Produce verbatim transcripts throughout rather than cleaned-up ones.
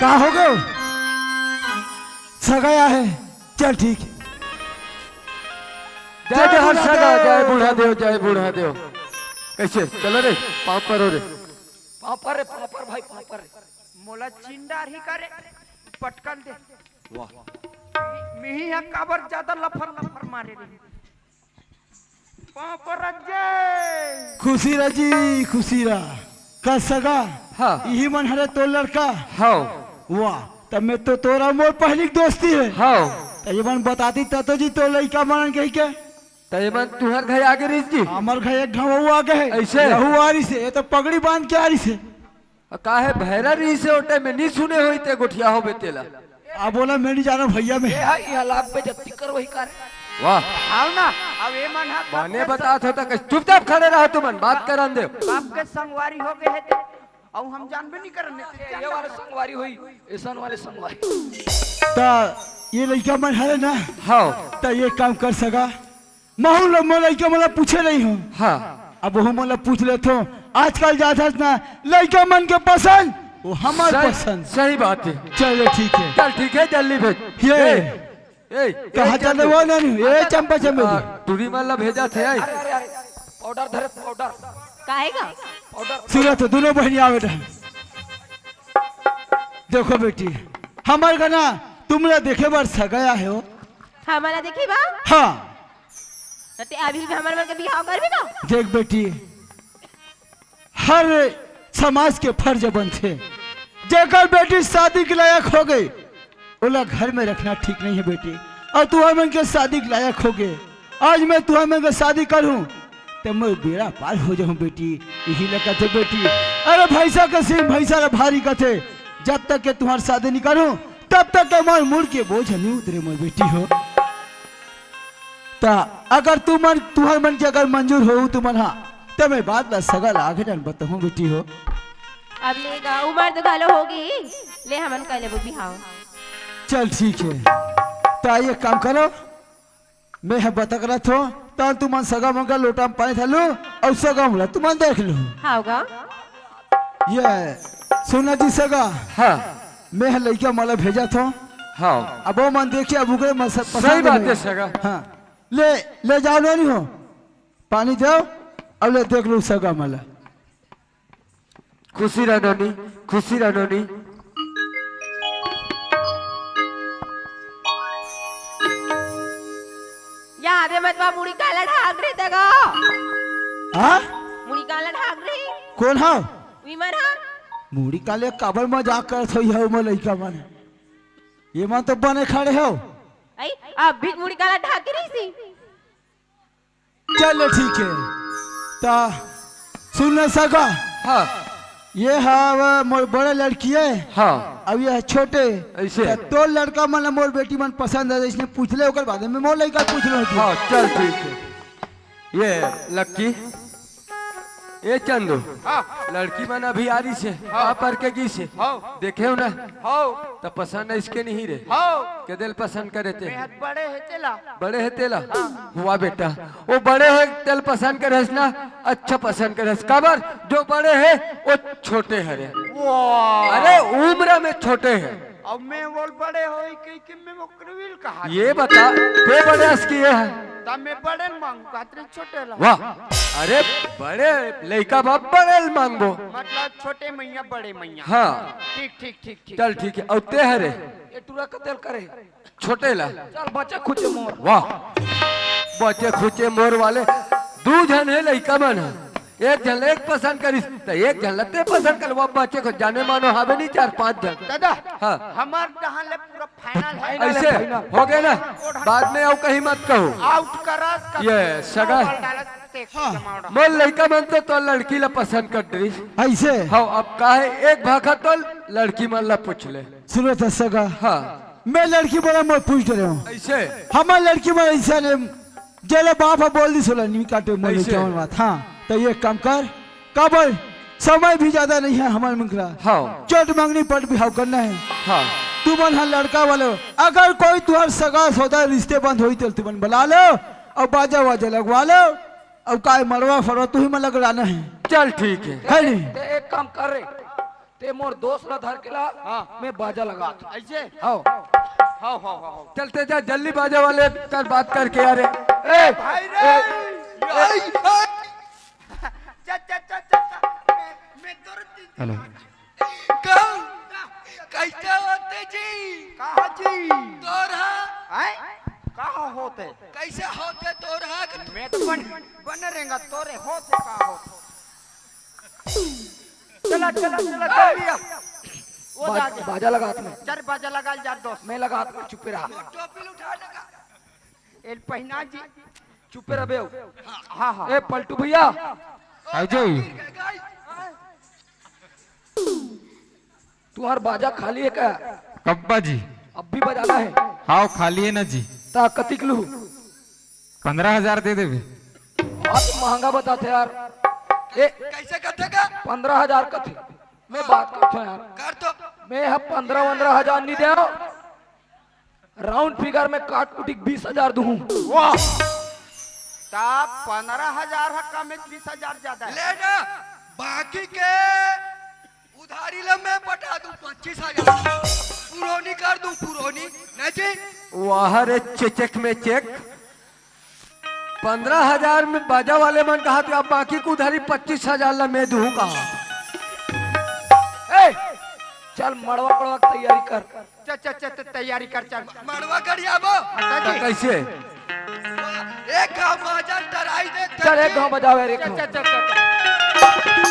का हो गयो? सगा आय हे। चल ठीक। जय जय जोहार बूढ़ा सगा, देव। जय बूढ़ा देव, जय बूढ़ा देव। कैसे चलो रे? पाँव परो रे। पाँव पर रे, पाँव पर भाई, पाँव पर रे। मोला चिंडारही करे, पटकन दे। वाह। मिही ह काबर ज्यादा लफर लफर मारे रे। पाँव परत जय। खुशी रह जी, खुशी रह। का सगा? हाँ। इही मन हरे तोर लड़का? हव। वाह, त में तो तोर अउ मोर पहिली के दोस्ती हे। हव। त ये मन बतातिस त तो जी तोर लइका मन कहिके। त ये मन तुंहर घर आगे रहिस जी? हमर घर एक ढांव अउ आगे हे। अइसे? यहू आरिस हे, ये तो पगड़ी बांध के आरिस हे। अ, काहे भैरा रहिस हे ओ टाइम में, नी सुने होही ते गोठिया होबे तेला। अब बोला, मैं नहीं जाना भैया में। ए, हाँ, ये हालात पे जब तिकर वही कर। वाह। आओ ना, अब ये मन हा बाप बने के बतात संग- होता कि चुपचाप खड़े रहो तुमन, बाप करन दे। बाप के संगवारी हो गए हे ते, अउ हम जानबे नहीं करन हे ते, ये वाला संगवारी होही, ऐसन वाले संगवारी। त ये लइका मन हरे ना? हाँ। त ये काम कर सगा। महू ल-, मोर लइका मन ल पूछे नहीं हो। हाँ। अब वहू मन ल पूछ लेथो। आजकल जाथस ना, लइका मन के पसंद, वो हमर सही, पसंद। सही बात हे। चलो ठीक हे। चल ठीक हे, जल्दी भेज। ये। ए, ए, कहाँ ए, चल रहे हो नानी? ए, चंपा चमेली। आ, टूरी मन ल भेजत हे, आई। अरे, अरे, अरे, पाउडर धरे, पाउडर। काहे का? पाउडर। सुनो तो, दोनों बहिनी आवे थे। देखो बेटी, हमर घर ना तुमन ल देखे बर सगा आय हे हो। हमन ल देखे बर? हाँ। त ते अभी भी हमर मन के बिहाव करबे का? देख बेटी, हर समाज के फर्ज बनथे, जेकर बेटी शादी के लायक हो गई, ओला घर में रखना ठीक नहीं हे बेटी। अउ तुंहर मन के शादी के लायक हो गए, आज मैं तुंहर मन के शादी करहूँ, त मैं बेड़ा पार हो जाहूँ बेटी। इही ल कथे बेटी, अरे भैंसा के सींग भैंसा ल भारी कथे, जब तक के तुंहर शादी नहीं करहूँ, तब तक के मोर मुड़ के बोझ नहीं उतरे मोर बेटी हो। त अगर तुमन, तुंहर मन के अगर मंजूर हो तुमन हा, त मैं बात ला सगा ला आगे डन बताहूँ बेटी हो। अब ले गा, उमर तो घलो होगे, ले हमन कर लेबो बिहाव। चल ठीक हे, त एक काम करो, मैं ह बतक रथो, त तुमन सगा मन ला लोटा में पानी थालू, अउ सगा मन ला तुमन देख लू। हाँ गा। ये सुना जी सगा। हाँ। मैं ह लइका मन ला भेजत हो। हाँ। अब वो मन देखिए, अब उगरे मन सब पसंद सही बात नहीं। हे सगा। हाँ। ले, ले जाओ नहीं हो। पानी देव, अब ले देख लू सगा मन ला। खुशी रह नोनी, खुशी रह नोनी। याद हे मतवा मुड़ी काला ढाक रहे तगा। हाँ? मुड़ी काला ढाक रहे। कोन हा? विमर हा। मुड़ी काले काबर मजाक करत हो यह उमर लइका मन? ये मन तो बने खड़े हो। आई, अब भी मुड़ी काला ढाक के रही सी। चलो ठीक हे, त सुन न सगा। हाँ। ये हव मोर बड़े लड़की हे। हाँ। अब ये छोटे। अइसे। त तोर लड़का मन मोर बेटी मन पसंद हे, इसने पूछ ले, ओकर बाद में मोर लइका पूछ लो। हाँ, चल ठीक हे। ये लक्की, ए चंदू, हाँ। लड़की मन अभी आरिस हे, हाँ। का पर के गिस हे? हाँ। देखे हो ना? हाँ। त पसंद हे इसके नहीं रे? हाँ। के दिल पसंद करे ते? बेहद बड़े हे तेला। बड़े हे तेला? हाँ। हुआ बेटा, वो बड़े हे तेल पसंद करे हस ना, अच्छा पसंद करे हस। काबर? जो बड़े हे, वो छोटे हरे। वाह। अरे, उम्र में छोटे हे। अब मैं बोल बड़े होई कही कि मैं ओकरे विल कहा। ये बता, ते बड़े हस कि ये हे? तब मैं बड़े ल मांगू, कातरे छोटे ला। वाह, अरे बड़े लइका बाप बड़े ल मांगबो। मतलब छोटे मैया बड़े मैया। हाँ। ठीक, ठीक, ठीक, ठीक। चल ठीक हे, अउ ते हरे? ये टूरा कतेल करे। छोटे ला। चल बचे खुचे मोर। वाह, बचे खुचे मोर वाले दू झन हे लइका मन ह। एक झन ले एक पसंद करिस, त एक झन ल ते पसंद कर, वो बचे को जाने मानो हावे नहीं चार पांच झन। दादा, हाँ। हमार डहान ले पूरा final हे। अइसे final। हो गए ना, बाद में अउ कहीं मत कहू। Out करस, ये सगा। Ball डालस, ते हाँ। जमावड़ा। मोर लइका मन तो तोर लड़की ल पसंद कर दिस। अइसे? हाँ, अब का हे, एक भाखा तो लड़की मन ल पूछ ले। सुनो त सगा। हाँ। मैं लड़की मन ल मत पूछ डरे हूँ। अइसे? हमर लड़की मन अइसे ने जेला बाप ह बोल दिस ओला नी काटे मन अइसे। केवन बात। हाँ, त ये काम कर, काबर समय भी ज्यादा नहीं हे हमर मन करा। हाँ। चोट मंगनी पट बिहाव करना हे। हाँ। तुमन ह लड़का वाले हो, अगर कोई तुंहर सगा सौदा रिश्ते बंद होई त तुमन बला लो अउ बाजा वाजा लगवा लो, अउ काय मड़वा फड़वा तुही मन लगवाना हे। चल ठीक हे। हे नहीं? ते एक काम कर रे, ते मोर दोस्त ला धर के ला, हाँ। मैं बाजा लगात हूँ। ऐसे? हाँ। हाँ, हाँ, हाँ, हाँ। चलते जा, जल्दी बाजा वाले कर बात करके आ रे। ए, भाई रे! ए, ए, ए। चल, चल, चल, चल, चल। मैं, मैं तुरंत ही हेलो। कौन? कैसे होते जी? कहाँ जी? तोर हा? हैं? कहाँ होते? कैसे होते तोर हा? मैं तो बन, बन रहेगा, तोरे होते कहाँ होते? चला, चला, चला, चल लिया। वो बाज-, जाके। बाजा लगात हूँ। चल, बाजा लगा जा, दोस्त। मैं लगात हूँ, चुप रहा। टोपी उठा लगा। एल पहिना जी। चुप रह बे। हाँ, हाँ। ए, पलटू भैया। हाँ जी। तुम्हार बाजा खाली है क्या? कब्बा जी। अब भी बजाना है? हाँ, खाली है ना जी। ता कतिक लू? पन्द्रह हजार दे देबे। बहुत महंगा बताते यार। ए, कैसे कथे का? पन्द्रह हजार कथे। मैं बात करता हूँ यार। कर तो। मैं ह पन्द्रह वन्द्रह हजार नहीं दे। राउंड फिगर में काट कुटिक बीस हजार दूँ। वाह। ता पन्द्रह हजार ह कम है, बीस हजार ज्यादा है। ले ना, बाकी के उधारी ला मैं पटा दूँ पच्चीस हजार। पुरोनी कर दूँ, पुरोनी। नहीं जी। वाह रे, चेचक में चेक। पन्द्रह हजार में बाजा वाले मन कहा, तो अब बाकी के उधारी पच्चीस हजार ला मैं दूँ कहा। ए, चल मड़वा पड़वा के तैयारी कर। चल, चल, चल, चल, तैयारी कर, चल। मड़वा गड़ियाबो। हाँ, तो जी। कैसे? एक घाव बाजा टराई दे, चल, एक घाव बजाओ यार, एक चल, घाव। चल, चल, चल, चल।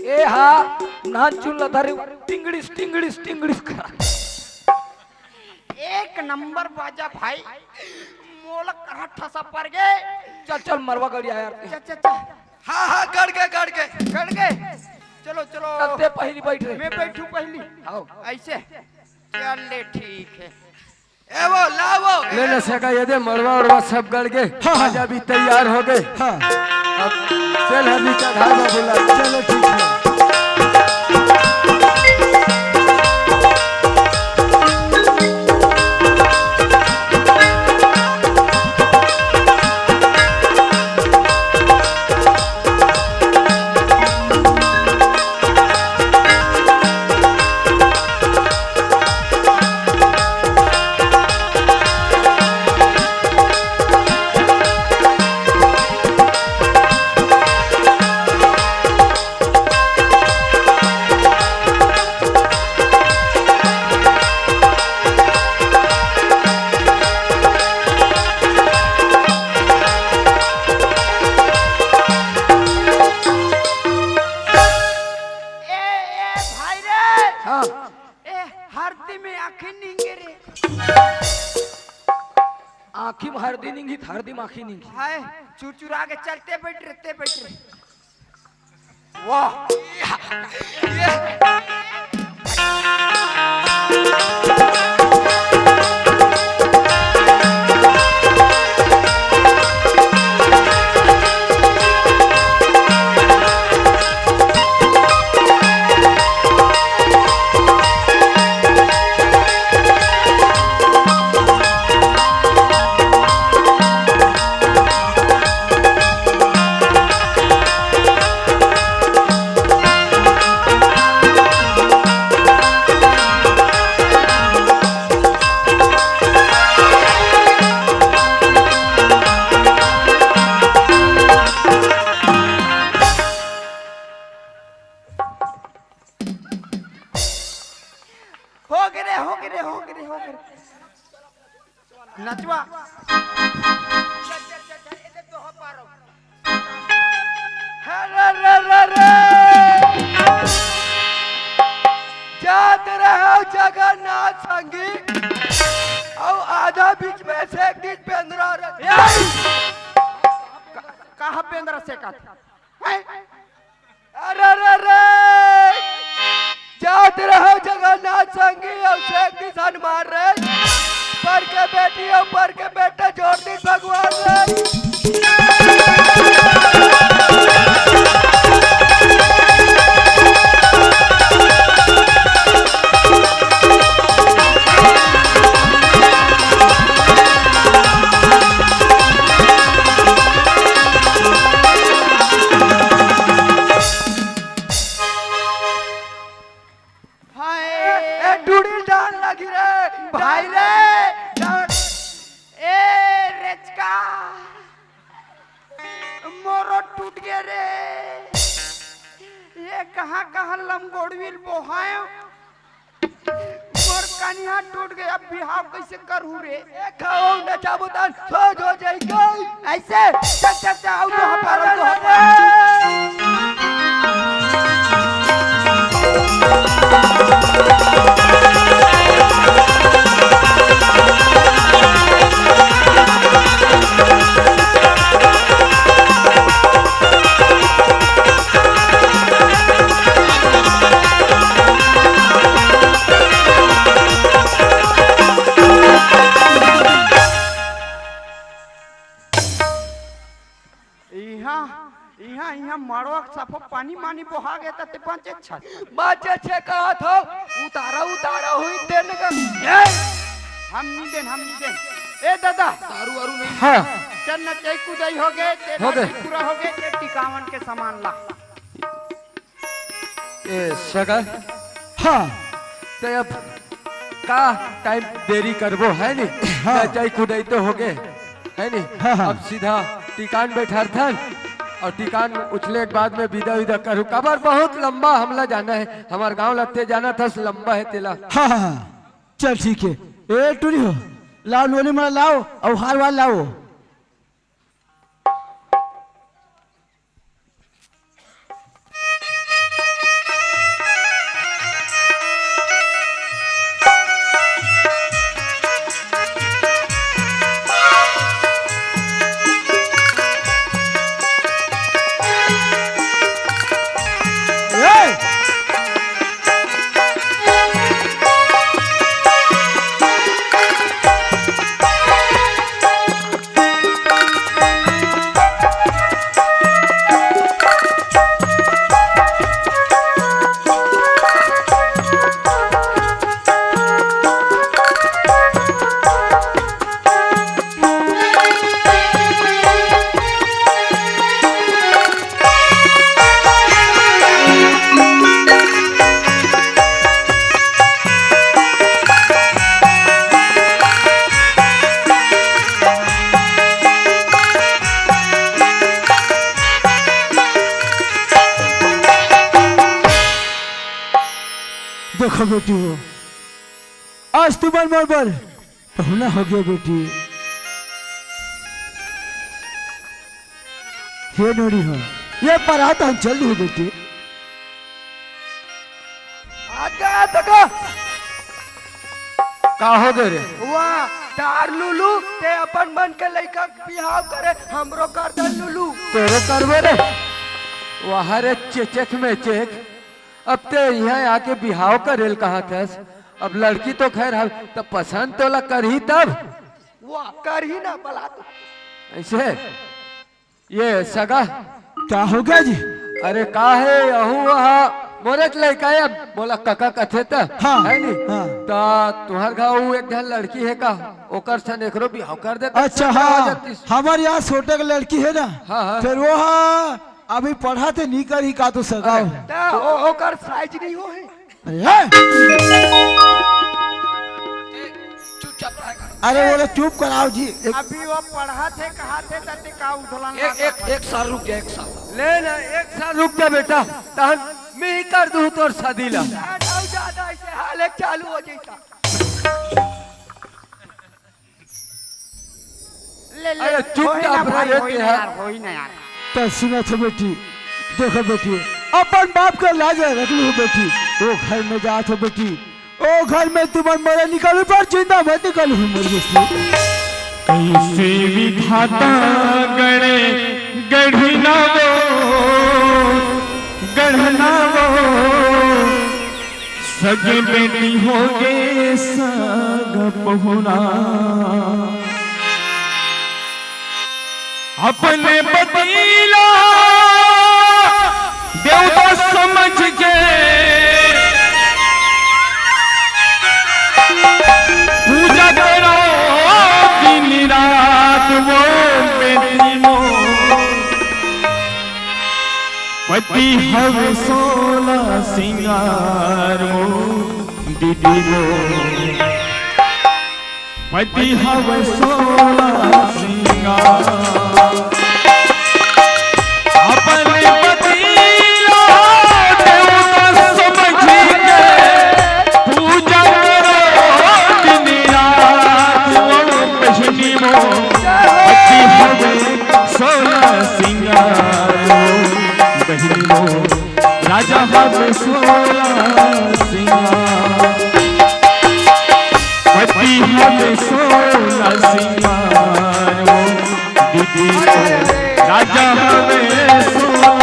ए हा, नान चुन ला थारी टिंगड़िस, टिंगड़िस, टिंगड़िस करा। एक नंबर बाजा भाई, मोला कहाँ ठसा पर गे। चल, चल, मरवा गड़िया यार। चल, चल, चल। हाँ, हाँ, गड़ गे, गड़ गे। गड़ गे। चलो, चलो। चल, ते पहली बैठ रे। मैं बैठूं पहली। आओ। ऐसे। चल ले, ठीक है। ए वो, ला वो। ले, ले, सगा, ये दे, मड़वा उड़वा सब गड़ गे। हाँ, हाँ। बाजा भी तैयार हो गे। हाँ। अब चल, अभी चढ़ावा बुला। चलो, ठीक है। ए, ए, भाई रे। हाँ। ए, हरदी में आँखी नींगे रे। आँखी में हरदी नींगी, हरदी में आँखी नींगी। हाय, चुरचुरा के चलते बैठ रे, ते बैठ रे। वाह। हो गे रे, हो गे रे, हो गे रे, हो गे रे। नचवा। अरे रे रे रे। जात रहे हो जगन्नाथ संगी, अउ आधा बीच में से एक दिन बेंदरा रे। कहाँ बेंदरा सेकत? हैं? अरे, अरे, अरे! जात रहो जगन्नाथ संगी अउ सेक दिस हनुमान रे। पर के बेटी अउ पर के बेटा जोर दिस भगवान रे। हाय। ए, ए, टूड़ी डाल लगी रे, भाई रे, डाल। ए, रेचका, मोरो टूट गे रे। ये कहाँ, कहाँ लमगोड़विल बोहायो? मोर कनिहा टूट गे, अब बिहाव कइसे करहूँ रे? ए, खाओ, नचाबो तन, सोझ हो जाई गई। अइसे, चल, चल, चल, आओ तो हमारा, तो हमारा। इहाँ, इहाँ, इहाँ मड़वा के सफो पानी मानी बोहा गे त ते बाँचे छस। बाँचे छे कहत हो, उतारा, उतारा हुई तेन का। ए, हम नी देन, हम नी देन। ए दादा। दारू वारू नहीं। हाँ। चल नचई कुदई हो गे, ते हो गे। पूरा हो गे, ते टिकावन के सामान ला। ए सगा, हाँ। ते अब का टाइम देरी करबो, है नी? हाँ। नचई कुदई तो हो गे, है नी? हाँ, हाँ। अब सीधा टिकान बैठारथन अउ टिकान उछले के बाद में बिदा विदा करू। काबर बहुत लंबा हमला जाना हे, हमर गाँव लगते जाना था, लंबा हे तेला। हाँ, हाँ, हाँ। चल ठीक हे। ए टूरी हो, लाओ नोनी मन लाओ अउ हार वार लाओ। देखो बेटी हो, आज तुमन मोर बर पहुना हो गया बेटी। हे नोनी हो, ये परात हम चल दू बेटी। आगा तका। का हो गे रे? वाह, डार लुलू, ते अपन मन के लइका के बिहाव करे, हमरो कर दे लुलू। तोरो करबे रे। वाह रे चेचक मेचक, अब ते इहाँ आके बिहाव करेल कहत हस। अब लड़की तो खैर हव, त पसंद तोला करही तब। वाह, करही ना बला तो। अइसे? ये सगा। का हो गया जी? अरे का हे, अहू वहाँ मोरेच लइका हे, मोला कका कथे त, हाँ, है नी? हाँ। त तुँहर घर वो एक झन लड़की हे का? ओकर सन एकरो बिहाव कर देता। अच्छा, हाँ, हमर यहाँ छोटे के लड़की हे ना, हाँ, हाँ। फिर वो, हाँ, अभी पढ़त हे, नी करही का तो सगा हो। त ओ-, ओकर साइज नहीं हो हे। अरे, हे! चुपचाप रहा कर। अरे, वो लोग चुप कराओ जी। एक अभी वो पढ़त हे, कहत हे, त ते का उधलन एक, लागत एक, हे? एक साल रुक जा, एक साल। ले ना, एक साल रुक जा बेटा, तहन मैं ही कर दूँ तोर शादी ला। ज्यादा, ज्यादा ऐसे हाल एक चालू हो जाता। ले, ले, अरे, चुपचाप होई ना रह भाई, रे होई ना तेहा। यार, होई ना यार। त सुनत हो बेटी, देखो बेटी, अपन बाप के लाज रख लू बेटी। ओ घर में जात हो बेटी, ओ घर में तुमन मरे निकलू पर जिंदा मत निकलू मोर बेटी। कइसे विधाता गढ़े गढ़ना वो, गढ़ना वो, सगे बेटी होगे सगा पहुना। अपन पति ला देवता समझ के पूजा करो दिन रात वो बेटी मोर। पति हवे सोला सिंगार वो दीदी मोर। पति हवे सोला